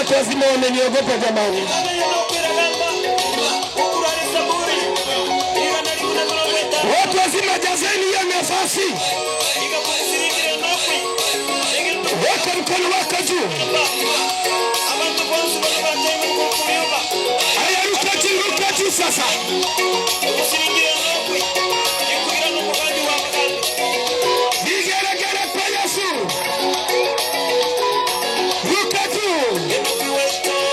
Watu wazima wameniogopa jamani. Watu wazima, jazeni hiyo nafasi. Weka mkono wako juu. Haya, ruka juu, ruka juu sasa. Vigelegele kwa Yesu. Ruka juu.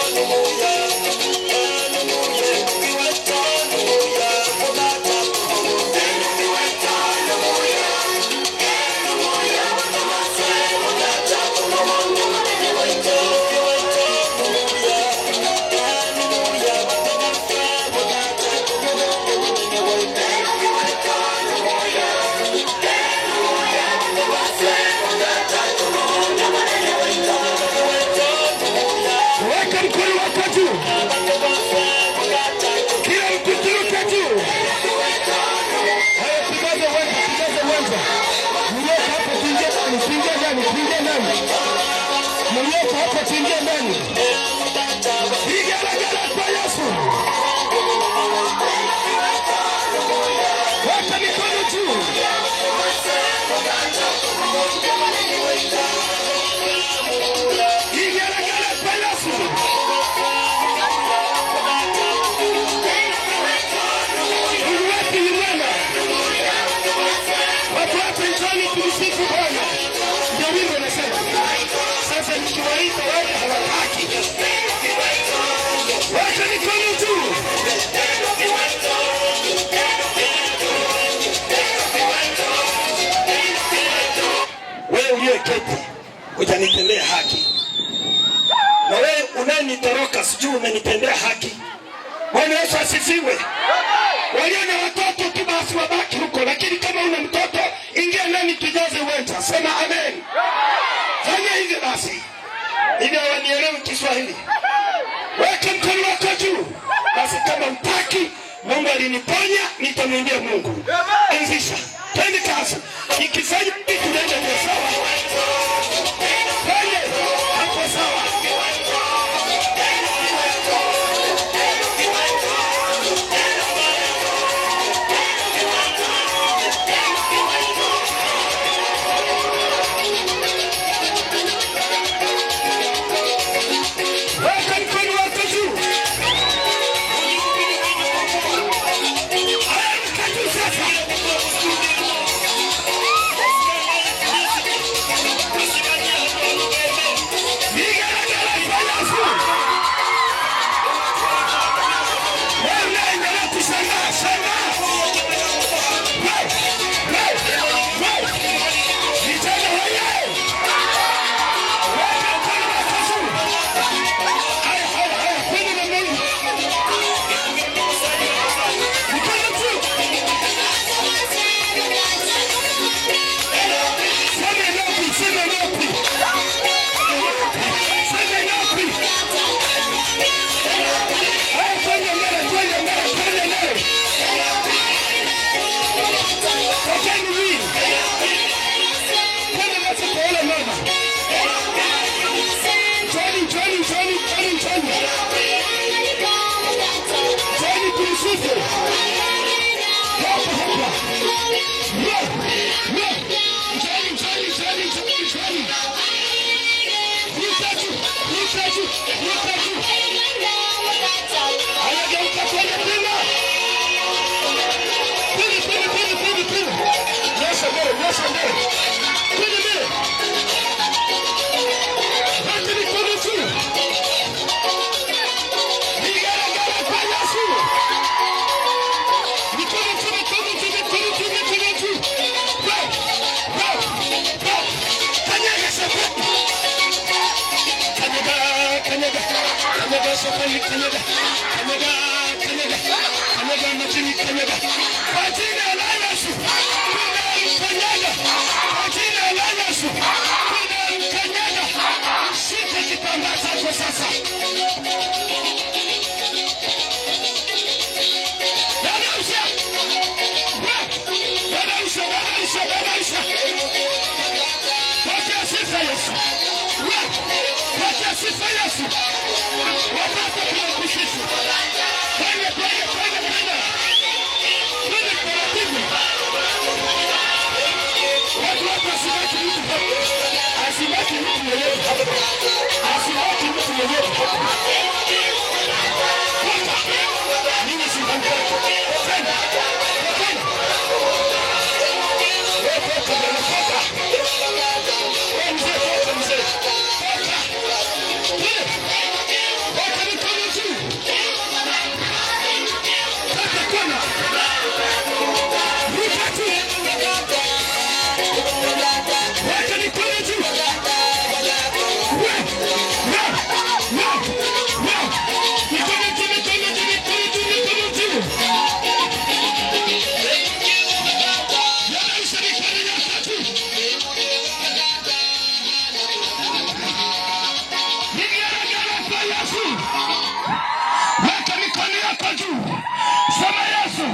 Weka mkono wako juu. Kila mtu turuke juu. Haya, tujaze uwanja, tujaze uwanja. Mlioko hapo tuingie ndani, tuingie ndani, tuingie ndani. Mlioko hapo tuingie ndani. Vigelegele kwa Yesu. Weka mikono juu. Vigelegele kwa Yesu. Mungu wetu ni mwema. Watu wote njooni tumsifu Bwana. Ndio wimbo unasema. Sasa nikiwaita wale hawataki. Weka mikono juu. Wewe uliyeketi hujanitendea haki, na wewe unayenitoroka sijui umenitendea haki. Bwana Yesu asifiwe. Walio na watoto tu basi wabaki huko, lakini kama una mtoto ingia ndani tujaze uwanja. Sema amen. Fanya hivyo basi, Ili hawanielewi Kiswahili. Weka mkono wako juu. Basi kama hutaki, Mungu aliniponya, nitamwimbia Mungu. Anzisha, twende kazi. Nikifanya hivi tunaenda ndio sawa. Twende hapo sawa. Weka mkono wako juu. Haya, ruka juu sasa. Vigelegele kwa Yesu. Wewe unaendelea kushangaa, shangaa. Wewe, wewe, wewe. Vijana wewe. Weka mkono wako juu. Haya, haya, haya, twende namna hii. Mkono juu. Sema nopi, sema nopi. Sema nopi. Haya, twende mbele, twende mbele, twende mbele. Tokeni hivi. Twende basi kwa yule mama. Njoni, njoni, njoni, njoni, njoni. Njoni tumsifu. Hapa, hapa. Yo, yo. Njoni, njoni, njoni, njoni, njoni. Ruka juu, ruka juu, ruka juu. Haya, geuka twende tena. Twende, twende, twende, twende, twende. Nyosha mbele, nyosha mbele. Twende mbele. Weka mikono juu. Vigelegele kwa Yesu. Mikono juu, mikono juu, mikono juu, mikono juu. Go, go, go. Kanyaga shetani. Kanyaga, kanyaga. Kanyaga shetani, kanyaga. Kanyaga, kanyaga. Kanyaga majini, kanyaga. Kwa jina la Yesu. Tunamkanyaga. Kwa jina la Yesu. Tunamkanyaga. Shika kitambaa chako sasa. Dadausha. Dadausha, dadausha, dadausha. Pokea sifa Yesu. Pokea sifa Yesu. Watoto tunakusifu. Twende, twende, twende, twende. Twende taratibu. Watu wote asibaki mtu hapa. Asibaki mtu yeyote hapa. Asibaki mtu yeyote hapa. Toka. Mimi sitaki. Twende. Twende. Wewe toka, bwana, toka. Wewe mzee, toka mzee. Toka. Twende. Weka mikono juu. Kata kona. Ruka juu. Weka mikono juu. We, we, we, we. Mikono juu, mikono juu, mikono juu, mikono juu. Yanaisha mikono yako juu. Vigelegele kwa Yesu. Weka mikono yako juu. Sema Yesu.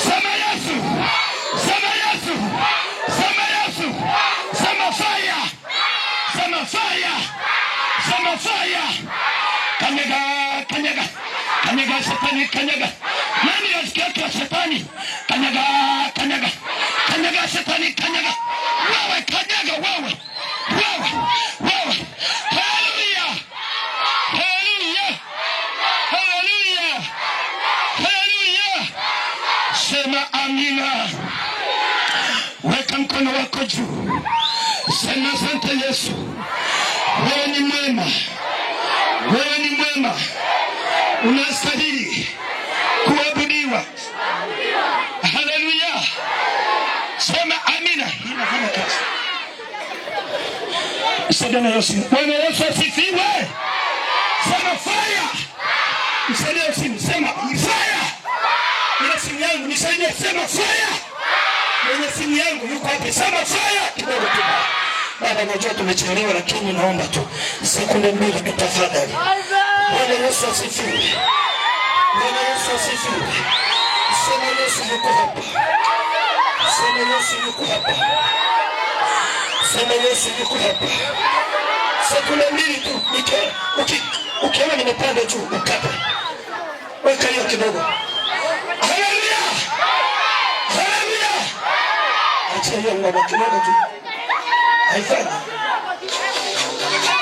Sema Yesu. Sema Yesu. Sema Yesu. Sema fire. Sema fire. Sema fire. Kanyaga, kanyaga. Kanyaga shetani, kanyaga. Nani rafiki yake wa shetani? Kanyaga, kanyaga. Kanyaga shetani, kanyaga. Wewe kanyaga wewe. Wewe, wewe. Hallelujah. Hallelujah. Hallelujah. Hallelujah. Sema amina. Weka mkono wako juu. Sema asante Yesu. Wewe ni mwema. Wewe ni mwema. Unastahili kuabudiwa. Haleluya. Sema amina. Hii inafanya kazi. Msaidie na Yesu. Bwana Yesu asifiwe. Sema fire. Msaidie simu. Sema fire. Ile simu yangu nisaidie, sema fire. Mwenye simu yangu yuko wapi? Sema fire kidogo tu. Baba, najua tumechelewa, lakini naomba tu sekunde mbili tu tafadhali. Bwana Yesu asifiwe. Bwana Yesu asifiwe. Sema Yesu yuko hapa. Sema Yesu yuko hapa. Sema Yesu yuko hapa. Sekunde mbili tu, ukiona nimepanda juu ukate. Weka hiyo kidogo. Haleluya! Haleluya! Achia hiyo ngoma kidogo tu. Haifanyi.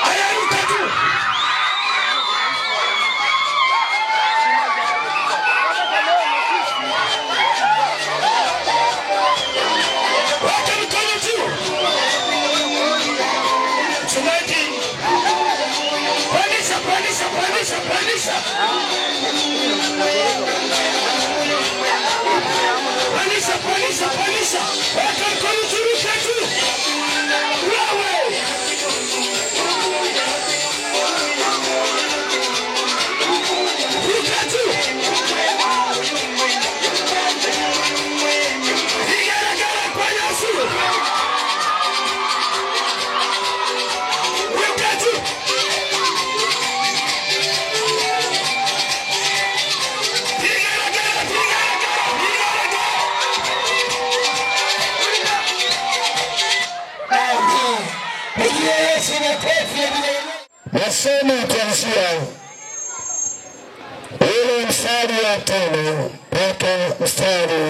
Haya, ruka tu. Weka mikono juu. Mchungaji. Pandisha, pandisha, pandisha, pandisha. Pandisha, pandisha, pandisha. Weka mkono juu, ruka juu. Wewe. Ruka juu. Vigelegele kwa Yesu. Ruka juu. Vigelegele, vigelegele, vigelegele. Pigie Yesu makofi ya vigelegele. Nasoma kuanzia ule mstari wa 5 mpaka mstari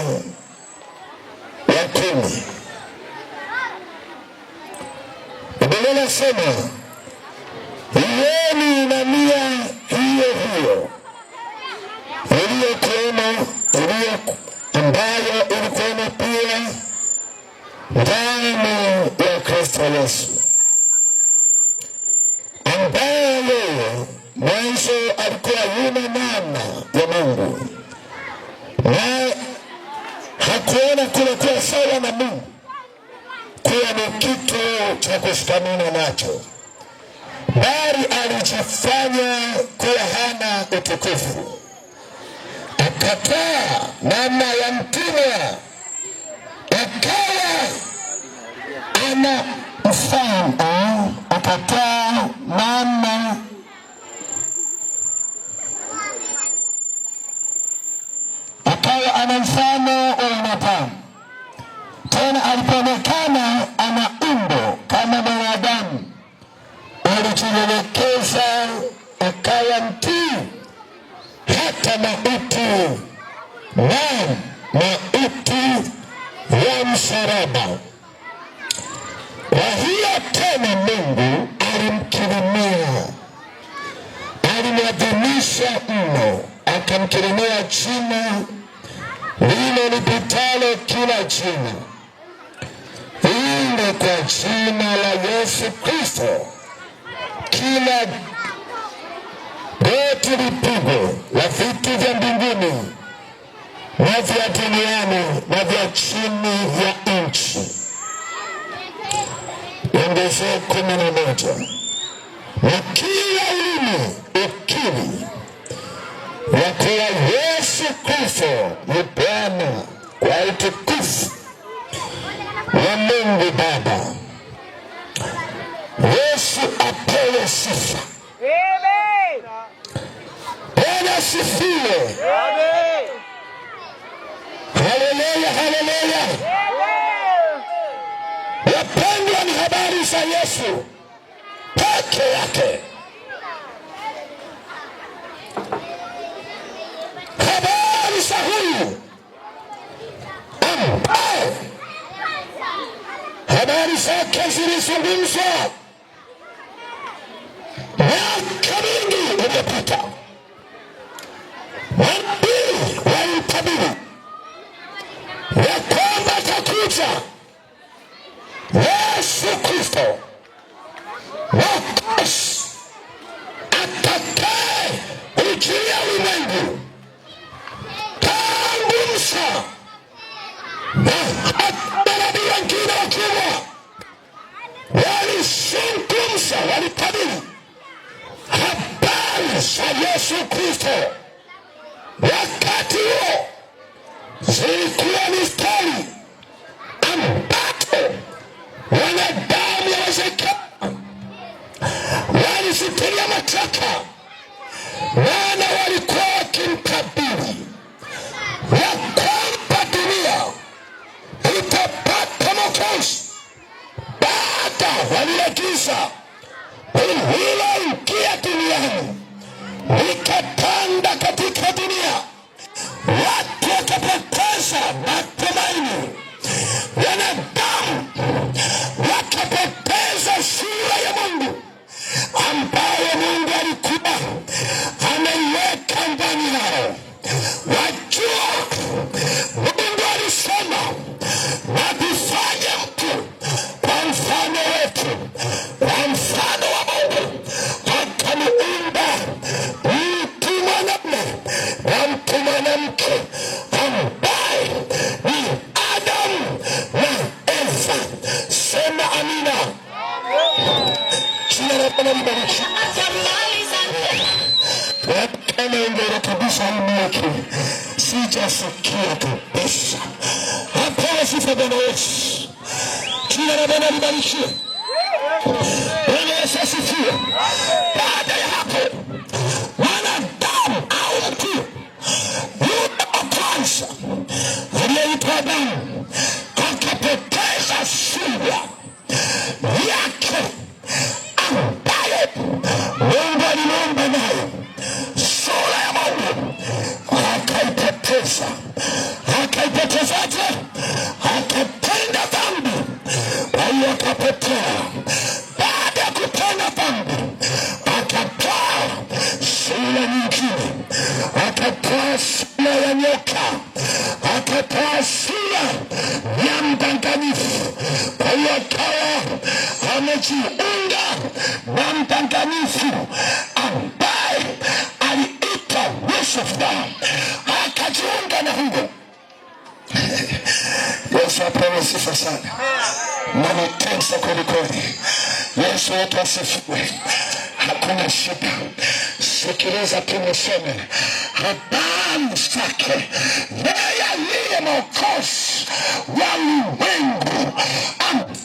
wa 10. Biblia inasema, Iweni na nia hiyo hiyo iliyokuwemo, ambayo ilikuwemo pia ndani ya Kristo Yesu, ambaye yeye mwanzo alikuwa yuna namna ya Mungu, naye hakuona kule kuwa sawa na Mungu kuwa ni kitu cha kushikamana nacho, bali alijifanya kuwa hana utukufu, akatwaa namna ya mtumwa, akawa ana mfano, akatwaa namna akawa ana mfano wa wanadamu. Tena alipoonekana ana umbo kama mwanadamu, alijinyenyekeza hata mauti, naam, mauti ya msalaba. Kwa hiyo tena Mungu alimkirimia, alimwadhimisha mno, akamkirimia jina lile lipitalo kila jina, ili kwa jina la Yesu Kristo kila goti lipigwe, la vitu vya mbinguni na vya duniani na vya chini ya nchi. Ongezee 11, na kila ulimi ukiri ya kuwa Yesu Kristo ni Bwana, kwa utukufu wa Mungu Baba. Yesu apewe sifa. Bwana asifiwe. Haleluya, haleluya. Wapendwa, ni habari za Yesu peke yake. Habari za huyu ambaye habari zake zilizungumzwa miaka mingi iliyopita. Manabii walitabiri ya kwamba atakuja Yesu Kristo Mwokozi atakaye ujilia ulimwengu. Tangu Musa na hata manabii wengine wakubwa walizungumza, walitabiri habari za Yesu Kristo. Wakati huo zilikuwa ni stori ambapo wanadamu yawezekana walizitilia mashaka, maana walikuwa wakimtabiri ya kwamba dunia itapata mwokozi baada ya lile giza lililoingia duniani likatanda katika dunia, watu wakapoteza matumaini, wanadamu wakapoteza sura ya Mungu ambayo Mungu alikuwa ameiweka ndani yao. Wajua, Mungu alisema na tufanye mtu kwa mfano wetu, kwa mfano wa Mungu akamuumba mtu mwanamume na mtu mwanamke, ambaye ni Adamu na Eva. Sema amina. Jina la Bwana libarikiwe. Kama ungerekebisha hii mic, sijasikia kabisa. Apewe sifa Bwana Yesu. Jina la Bwana libarikiwe. Bwana Yesu asifiwe. Baada ya hapo, mwanadamu au mtu yule wa kwanza aliyeitwa Adamu akapoteza sura yake ambayo Mungu alimuumba nayo, sura ya Mungu akaipoteza. Akaipotezaje? Akatenda dhambi, kwa hiyo akapotea. Baada ya kutenda dhambi, akatwaa sura nyingine, akatwaa sura ya nyoka, akatwaa sura ya mdanganyifu. Kwa hiyo akawa amejiunga na mdanganyifu ambaye aliitwa Lucifer, akajiunga na huyo. Yesu apewe sifa sana. Mnanitesa kweli kweli. Yesu wetu asifiwe. Hakuna shida. Sikiliza tu niseme habari zake, yeye aliye Mwokozi wa ulimwengu ambaye